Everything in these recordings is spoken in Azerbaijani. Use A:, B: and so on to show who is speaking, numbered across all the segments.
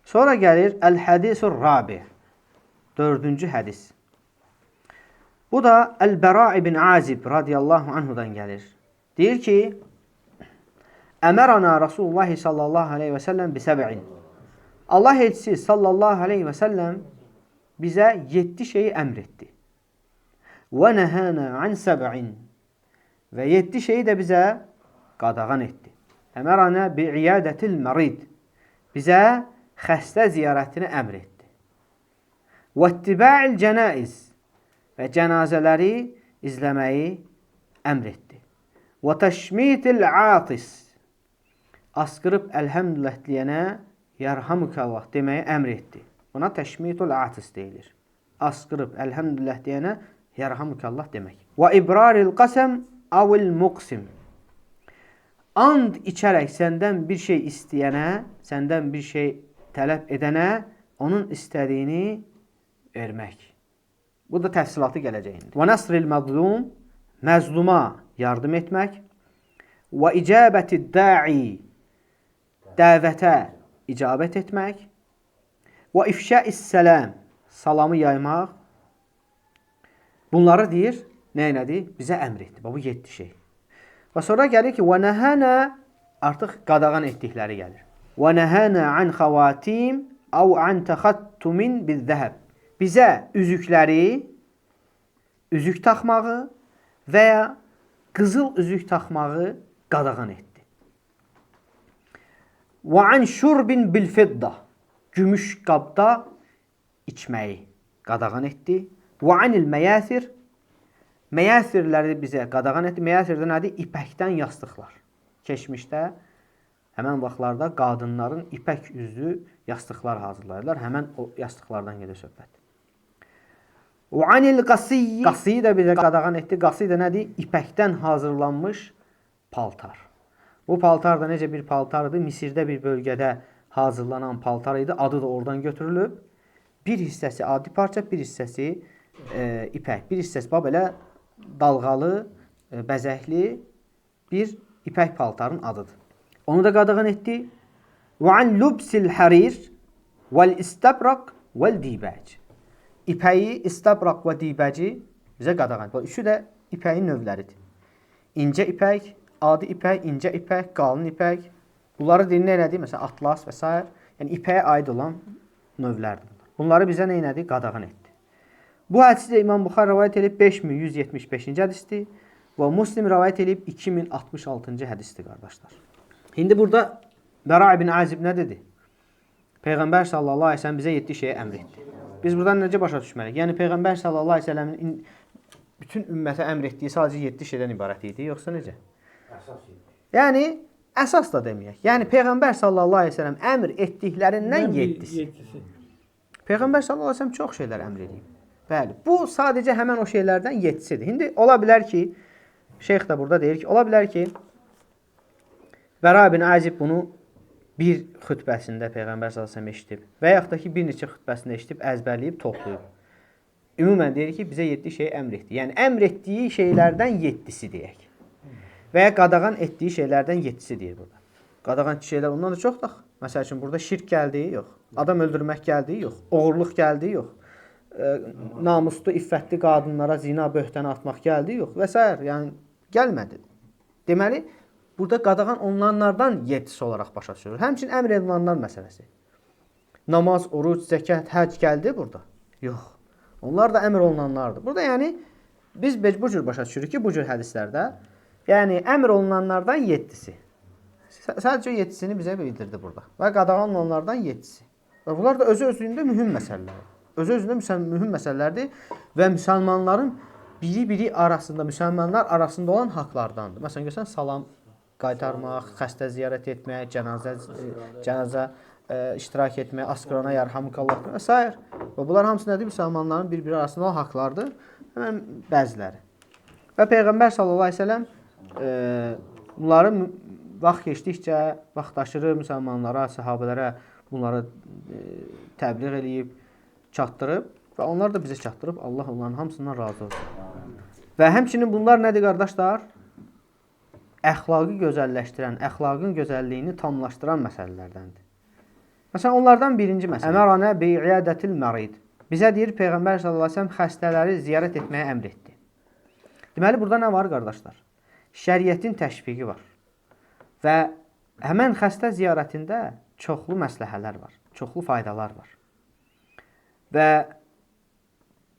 A: Sonra gəlir Əl-Hədisur Rabi. Dördüncü hədis. Bu da Əl-Bəra ibn Azib radiyallahu anhudan gəlir. Deyir ki, Əmərana Rasulullah sallallahu aleyhi və səlləm bi səbə'in. Allah elçisi sallallahu aleyhi və səlləm bizə 7 şeyi əmr etdi. Və nəhənə an səbə'in. Və 7 şeyi də bizə qadağan etdi. Əmərana bi iyadətil mərid. Bizə xəstə ziyarətini əmr etdi. Və ittiba'il cənaiz. Və cənazələri izləməyi əmr etdi. Və təşmitil atis. Asqırıb əlhəmdülillah deyənə yarhamukallah deməyi əmr etdi. Buna təşmitul atis deyilir. Asqırıb əlhəmdülillah deyənə yarhamukallah demək. Və ibraril qasam avil muqsim. And içərək səndən bir şey istəyənə, səndən bir şey tələb edənə onun istədiyini vermək. Bu da təfsilatı gələcək indi. Və nəsril məzlum, məzluma yardım etmək. Və icabəti da'i, dəvətə icabət etmək. Və ifşəis səlam, salamı yaymaq. Bunları deyir, nə elədi? Bizə əmr etdi. Bax, bu 7 şey. Və sonra gəlir ki, və nəhənə, artıq qadağan etdikləri gəlir. Və nəhənə an xavatim əv an təxattumin bizzəhəb. Bizə üzükləri, üzük taxmağı və ya qızıl üzük taxmağı qadağan etdi. Və an şurbin bil fidda, gümüş qabda içməyi qadağan etdi. Və anil məyəsir, məyəsirləri bizə qadağan etdi. Məyəsir də nədir? İpəkdən yastıqlar. Keçmişdə, həmən vaxtlarda qadınların ipək üzlü yastıqlar hazırlayırlar. Həmən o yastıqlardan gedir söhbət. Və anil qasiyyi, qasiyyi də bizə qadağan etdi. Qasiyyi də nədir? İpəkdən hazırlanmış paltar. Bu paltar da necə bir paltardır? Misirdə bir bölgədə hazırlanan paltar idi. Adı da oradan götürülüb. Bir hissəsi adi parça, bir hissəsi ipək. Bir hissəsi bax belə dalğalı, bəzəkli bir ipək paltarın adıdır. Onu da qadağan etdi. Və an lubsil harir vəl istabraq vəl dibəc. İpəyi, istabraq və dibəci bizə qadağan etdi. Bu üçü də ipəyin növləridir. İncə ipək, adi ipək, incə ipək, qalın ipək. Bunları deyir, nə elədi? Məsələn, atlas və s. Yəni, ipəyə aid olan növlərdir. Bunları bizə nə elədi? Qadağan etdi. Bu hədisi də İmam Buxar rəvayət edib 5175-ci hədisdir və Muslim rəvayət edib 2066-cı hədisdir, qardaşlar. İndi burada Bəra ibn Azib nə dedi? Peyğəmbər sallallahu əleyhi və səlləm bizə 7 şeyi əmr etdi. Biz buradan necə başa düşməliyik? Yəni Peyğəmbər sallallahu əleyhi və səlləmin bütün ümmətə əmr etdiyi sadəcə 7 şeydən ibarət idi, yoxsa necə?
B: Əsas idi.
A: Yəni əsas da deməyək. Yəni Peyğəmbər sallallahu əleyhi və səlləm əmr etdiklərindən 7-si. Peyğəmbər sallallahu əleyhi və səlləm çox şeylər əmr edib. Bəli, bu sadəcə həmən o şeylərdən 7-sidir. İndi ola bilər ki, şeyx də burada deyir ki, ola bilər ki, Bəra ibn Azib bunu bir xütbəsində Peyğəmbər sallallahu əleyhi və səlləm eşidib və yaxud da ki, bir neçə xütbəsində eşidib, əzbərləyib, toplayıb. Ümumən deyir ki, bizə 7 şey əmr etdi. Yəni əmr etdiyi şeylərdən 7-si deyək. Və ya qadağan etdiyi şeylərdən 7-si deyir burada. Qadağan etdiyi şeylər ondan da çoxdur. Məsəl üçün burada şirk gəldi, yox. Adam öldürmək gəldi, yox. Oğurluq gəldi, yox. Namuslu, iffətli qadınlara zina böhtəni atmaq gəldi, yox. Və s. Yəni gəlmədi. Deməli, burada qadağan olunanlardan 7-si olaraq başa düşülür. Həmçinin əmr olunanlar məsələsi. Namaz, oruc, zəkat, həcc gəldi burada? Yox. Onlar da əmr olunanlardır. Burada yəni biz bu cür başa düşürük ki, bu cür hədislərdə yəni əmr olunanlardan 7-si. Sadəcə 7-sini bizə bildirdi burada. Və qadağan olunanlardan 7-si. Və bunlar da özü-özlüyündə mühüm məsələlərdir. Özü-özlüyündə mühüm məsələlərdir və müsəlmanların biri-biri arasında, müsəlmanlar arasında olan haqlardandır. Məsələn, görsən salam qaytarmaq, xəstə ziyarət etmək, cənazə iştirak etmək, asqırana yarhamukallah və s. Və bunlar hamısı nədir? Müsəlmanların bir-biri arasında olan haqlardır. Həmən bəziləri. Və Peyğəmbər sallallahu əleyhi və səlləm bunları vaxt keçdikcə vaxt aşırı müsəlmanlara, səhabələrə bunları təbliğ eləyib, çatdırıb və onlar da bizə çatdırıb. Allah onların hamısından razı olsun. Və həmçinin bunlar nədir qardaşlar? Əxlaqı gözəlləşdirən, əxlaqın gözəlliyini tamlaşdıran məsələlərdəndir. Məsələn, onlardan birinci məsələ. Əməranə bi'iyadətil mərid. Bizə deyir Peyğəmbər sallallahu əleyhi və səlləm xəstələri ziyarət etməyə əmr etdi. Deməli burada nə var qardaşlar? Şəriətin təşviqi var. Və həmən xəstə ziyarətində çoxlu məsləhələr var, çoxlu faydalar var. Və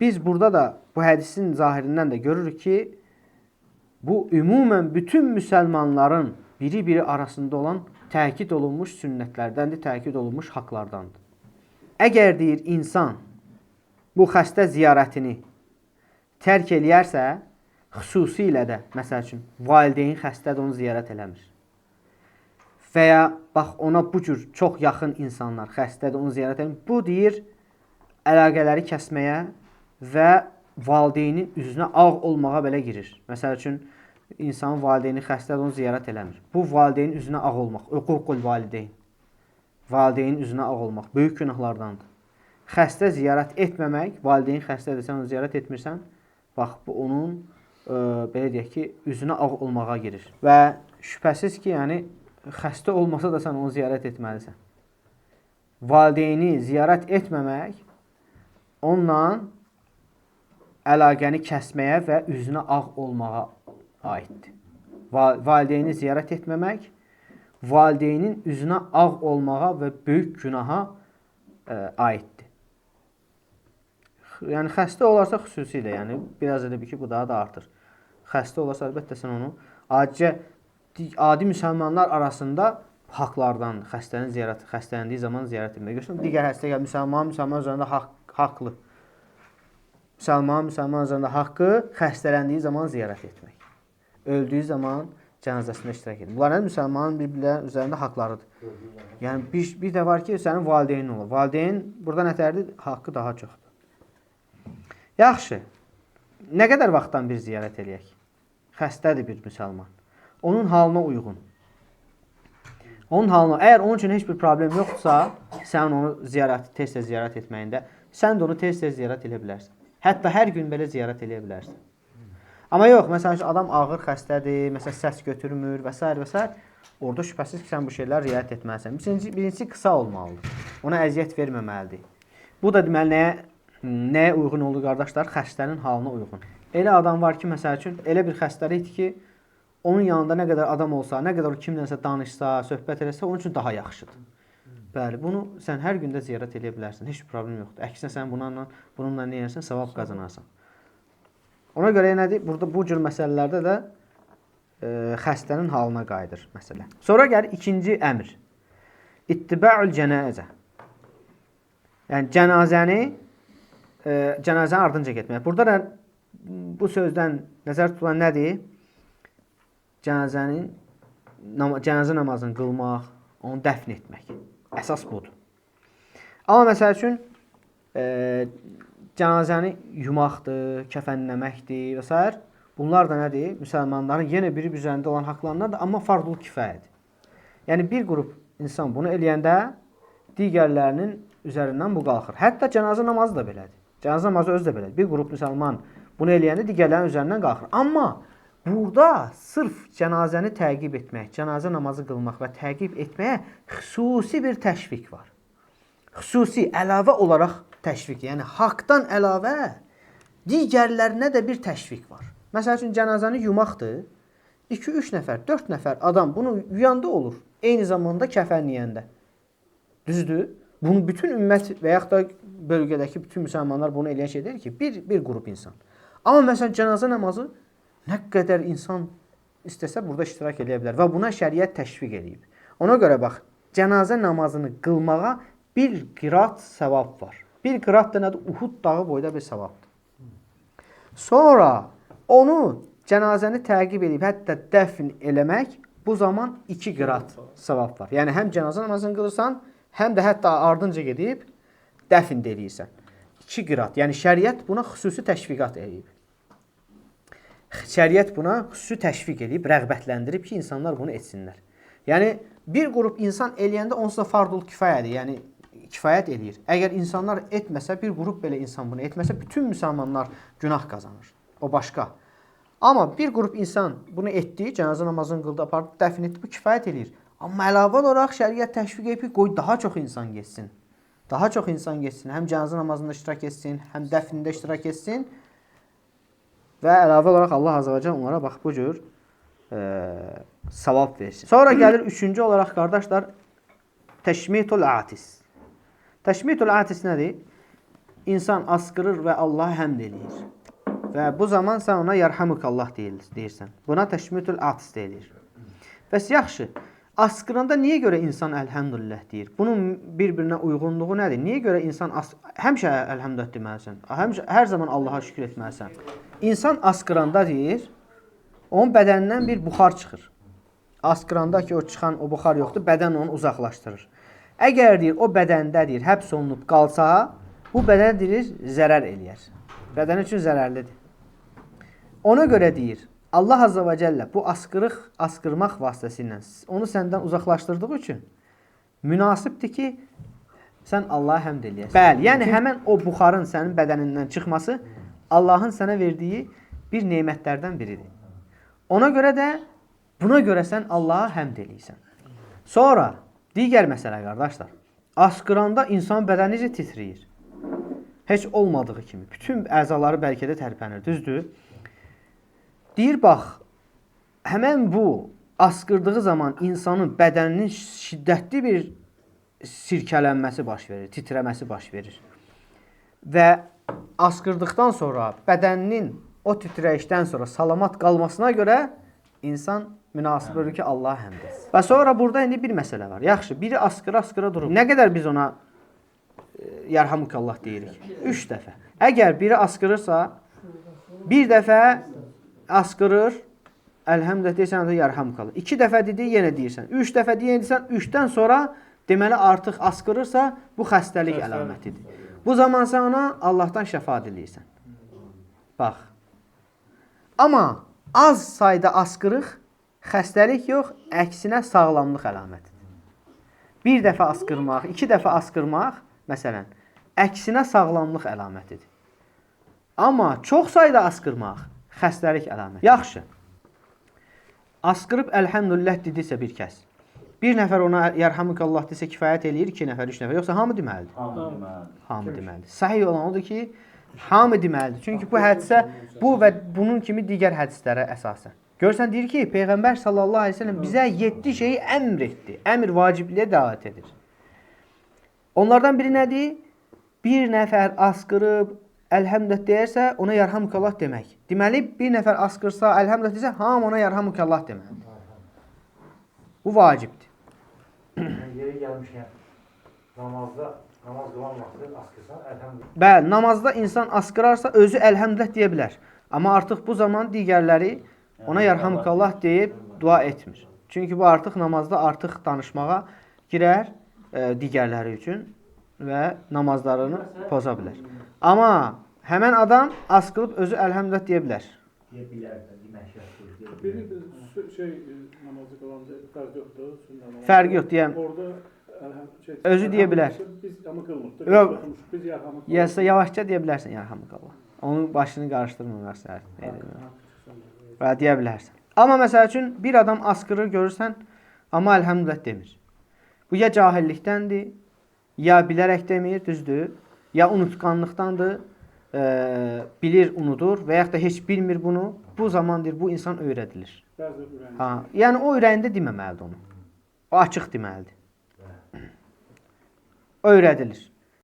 A: biz burada da bu hədisin zahirindən də görürük ki, bu ümumən bütün müsəlmanların biri-biri arasında olan təkid olunmuş sünnətlərdəndir, təkid olunmuş haqlardandır. Əgər deyir insan bu xəstə ziyarətini tərk eləyərsə, xüsusilə də, məsəl üçün, valideyn xəstədir, onu ziyarət eləmir. Və ya bax ona bu cür çox yaxın insanlar xəstədir, onu ziyarət eləmir. Bu deyir əlaqələri kəsməyə və valideynin üzünə ağ olmağa belə girir. Məsəl üçün, insanın valideyni xəstədir, onu ziyarət eləmir. Bu valideynin üzünə ağ olmaq, hüququl valideyn. Valideynin üzünə ağ olmaq böyük günahlardandır. Xəstə ziyarət etməmək, valideyn xəstədir, sən onu ziyarət etmirsən, bax bu onun belə deyək ki, üzünə ağ olmağa girir. Və şübhəsiz ki, yəni xəstə olmasa da sən onu ziyarət etməlisən. Valideyni ziyarət etməmək onunla əlaqəni kəsməyə və üzünə ağ olmağa aiddir. Valideyni ziyarət etməmək, valideynin üzünə ağ olmağa və böyük günaha aiddir. Yəni xəstə olarsa xüsusilə, yəni biraz elə bir ki, bu daha da artır. Xəstə olarsa əlbəttə sən onu adicə adi müsəlmanlar arasında haqlardandır. Xəstənin ziyarəti, xəstələndiyi zaman ziyarət etmək. Görürsən, digər xəstə gəlir, müsəlman müsəlman üzərində haqlı. Müsəlman müsəlman üzərində haqqı xəstələndiyi zaman ziyarət etmək. Öldüyü zaman cənazəsində iştirak etmək. Bunlar nə müsəlmanın bir-birlərinin üzərində haqlarıdır. Yəni bir də var ki, sənin valideynin olur. Valideyn burada nətərdir? Haqqı daha çoxdur. Yaxşı. Nə qədər vaxtdan bir ziyarət eləyək? Xəstədir bir müsəlman. Onun halına uyğun. Onun halına, əgər onun üçün heç bir problem yoxdursa, sən onu ziyarət, tez-tez ziyarət etməyində, sən də onu tez-tez ziyarət eləyə bilərsən. Hətta hər gün belə ziyarət eləyə bilərsən. Amma yox, məsələn, adam ağır xəstədir, məsələn, səs götürmür və s. və s. Orada şübhəsiz ki, sən bu şeylər riayət etməlisən. Birincisi qısa olmalıdır. Ona əziyyət verməməlidir. Bu da deməli nəyə uyğun olur qardaşlar? Xəstənin halına uyğun. Elə adam var ki, məsəl üçün, elə bir xəstəlikdir ki, onun yanında nə qədər adam olsa, nə qədər o kimlənsə danışsa, söhbət eləsə, onun üçün daha yaxşıdır. Bəli, bunu sən hər gündə ziyarət eləyə bilərsən. Heç bir problem yoxdur. Əksinə sən bununla nə edərsən? Savab qazanarsan. Ona görə nədir? Burada bu cür məsələlərdə də xəstənin halına qayıdır məsələ. Sonra gəlir ikinci əmr. İttiba'ül cənazə. Yəni cənazənin ardınca getmək. Burada da bu sözdən nəzər tutulan nədir? Cənazə namazını qılmaq, onu dəfn etmək. Əsas budur. Amma məsəl üçün cənazəni yumaqdır, kəfənləməkdir və s. Bunlar da nədir? Müsəlmanların yenə biri üzərində olan haqlarındadır, amma fardul kifayədir. Yəni bir qrup insan bunu eləyəndə digərlərinin üzərindən bu qalxır. Hətta cənazə namazı da belədir. Cənazə namazı özü də belədir. Bir qrup müsəlman bunu eləyəndə digərlərinin üzərindən qalxır. Amma burada sırf cənazəni təqib etmək, cənazə namazı qılmaq və təqib etməyə xüsusi bir təşviq var. Xüsusi əlavə olaraq təşviq, yəni haqdan əlavə digərlərinə də bir təşviq var. Məsəl üçün cənazəni yumaqdır. 2-3 nəfər, 4 nəfər adam bunu yuyanda olur. Eyni zamanda kəfənləyəndə. Düzdür? Bunu bütün ümmət və yaxud da bölgədəki bütün müsəlmanlar bunu eləyən şey deyil ki, bir qrup insan. Amma məsələn cənazə namazı nə qədər insan istəsə burada iştirak eləyə bilər və buna şəriət təşviq eləyib. Ona görə bax, cənazə namazını qılmağa bir qirat savab var. Bir qirat da nədir? Uhud dağı boyda bir savabdır. Sonra onu cənazəni təqib edib, hətta dəfn eləmək bu zaman 2 qirat savab var. Yəni həm cənazə namazını qılırsan, həm də hətta ardınca gedib dəfn də eləyirsən. 2 qirat. Yəni şəriət buna xüsusi təşviqat eləyib. Şəriət buna xüsusi təşviq eləyib, rəğbətləndirib ki, insanlar bunu etsinlər. Yəni bir qrup insan eləyəndə onsuz da fardul kifayədir. Yəni kifayət eləyir. Əgər insanlar etməsə, bir qrup belə insan bunu etməsə, bütün müsəlmanlar günah qazanır. O başqa. Amma bir qrup insan bunu etdi, cənazə namazını qıldı, apardı, dəfn etdi, bu kifayət eləyir. Amma əlavə olaraq şəriət təşviq edib ki, qoy daha çox insan getsin. Daha çox insan getsin, həm cənazə namazında iştirak etsin, həm dəfnində iştirak etsin. Və əlavə olaraq Allah azə və cəl onlara bax bu cür savab versin. Sonra gəlir üçüncü olaraq qardaşlar təşmitul atis. Təşmitul atis nədir? İnsan asqırır və Allaha həmd eləyir. Və bu zaman sən ona yarhamukallah deyirsən. Buna təşmitul atis deyilir. Bəs yaxşı, asqıranda niyə görə insan əlhəmdülillah deyir? Bunun bir-birinə uyğunluğu nədir? Niyə görə insan həmişə əlhəmdülillah deməlisən? Həmişə hər zaman Allaha şükür etməlisən. İnsan asqıranda deyir, onun bədənindən bir buxar çıxır. Asqıranda ki, o çıxan o buxar yoxdur, bədən onu uzaqlaşdırır. Əgər deyir, o bədəndə deyir, həbs olunub qalsa, bu bədən deyir, zərər eləyər. Bədən üçün zərərlidir. Ona görə deyir, Allah Azza və Cəllə bu asqırmaq vasitəsilə onu səndən uzaqlaşdırdığı üçün münasibdir ki, sən Allaha həmd eləyəsən. Bəli, yəni həmən o buxarın sənin bədənindən çıxması Allahın sənə verdiyi bir nemətlərdən biridir. Ona görə də buna görə sən Allaha həmd eləyirsən. Sonra digər məsələ qardaşlar, asqıranda insan bədəni necə titrəyir? Heç olmadığı kimi. Bütün əzaları bəlkə də tərpənir, düzdür? Deyir, bax, həmən bu asqırdığı zaman insanın bədəninin şiddətli bir sirkələnməsi baş verir, titrəməsi baş verir. Və asqırdıqdan sonra bədəninin o titrəyişdən sonra salamat qalmasına görə insan münasib görür ki, Allaha həmd etsin. Və sonra burada indi bir məsələ var. Yaxşı, biri asqıra-asqıra durur. Nə qədər biz ona yarhamukallah deyirik? 3 dəfə. Əgər biri asqırırsa, bir dəfə asqırır, əlhəmdülillah deyirsən, yarhamukallah. 2 dəfə dedi, yenə deyirsən. 3 dəfə dedi, yenə deyirsən. 3-dən sonra deməli artıq asqırırsa, bu xəstəlik əlamətidir. Bu zaman sən ona Allahdan şəfa diləyirsən. Bax. Amma az sayda asqırıq xəstəlik yox, əksinə sağlamlıq əlamətidir. Bir dəfə asqırmaq, 2 dəfə asqırmaq, məsələn, əksinə sağlamlıq əlamətidir. Amma çox sayda asqırmaq xəstəlik əlamətidir. Yaxşı. Asqırıb əlhəmdülillah dedisə bir kəs, bir nəfər ona yarhamukallah desə kifayət eləyir, 2 nəfər, 3 nəfər, yoxsa hamı deməlidir? Hamı deməlidir. Səhih olan odur ki, hamı deməlidir. Çünki bu hədisə, bu və bunun kimi digər hədislərə əsasən. Görsən, deyir ki, Peyğəmbər sallallahu aleyhi ve sellem bizə 7 şeyi əmr etdi. Əmr vacibliyə dəvət edir. Onlardan biri nədir? Bir nəfər asqırıb əlhəmdülillah deyərsə, ona yarhamukallah demək. Deməli, bir nəfər asqırsa, əlhəmdülillah desə, hamı ona yarhamukallah deməlidir. Bu vacibdir.
B: Yeri gəlmişkən, namazda, namaz qılan vaxtı asqırsan, əlhəmdülillah.
A: Bəli, namazda insan asqırarsa, özü əlhəmdülillah deyə bilər. Amma artıq bu zaman digərləri ona yarhamukallah deyib dua etmir. Çünki bu artıq namazda artıq danışmağa girər digərləri üçün və namazlarını poza bilər. Amma həmən adam asqırıb özü əlhəmdülillah deyə bilər.
B: Deyə bilər də, demək yoxdur.
C: Biri şey namazı qılanda fərq yoxdur, sünnə namazı.
A: Fərqi yox deyəm.
C: Orada
A: özü deyə bilər.
C: Biz amma qılmırıq. Biz yarhamukallah.
A: Yasa yavaşca deyə bilərsən yarhamukallah. Onun başını qarışdırmamaq səhər. Və deyə bilərsən. Amma məsəl üçün bir adam asqırır görürsən, amma əlhəmdülillah demir. Bu ya cahillikdəndir, ya bilərək demir, düzdür, ya unutqanlıqdandır, bilir, unudur və yaxud da heç bilmir bunu. Bu zaman deyir, bu insan öyrədilir. Ha, yəni o ürəyində deməməlidir onu. O açıq deməlidir. Öyrədilir.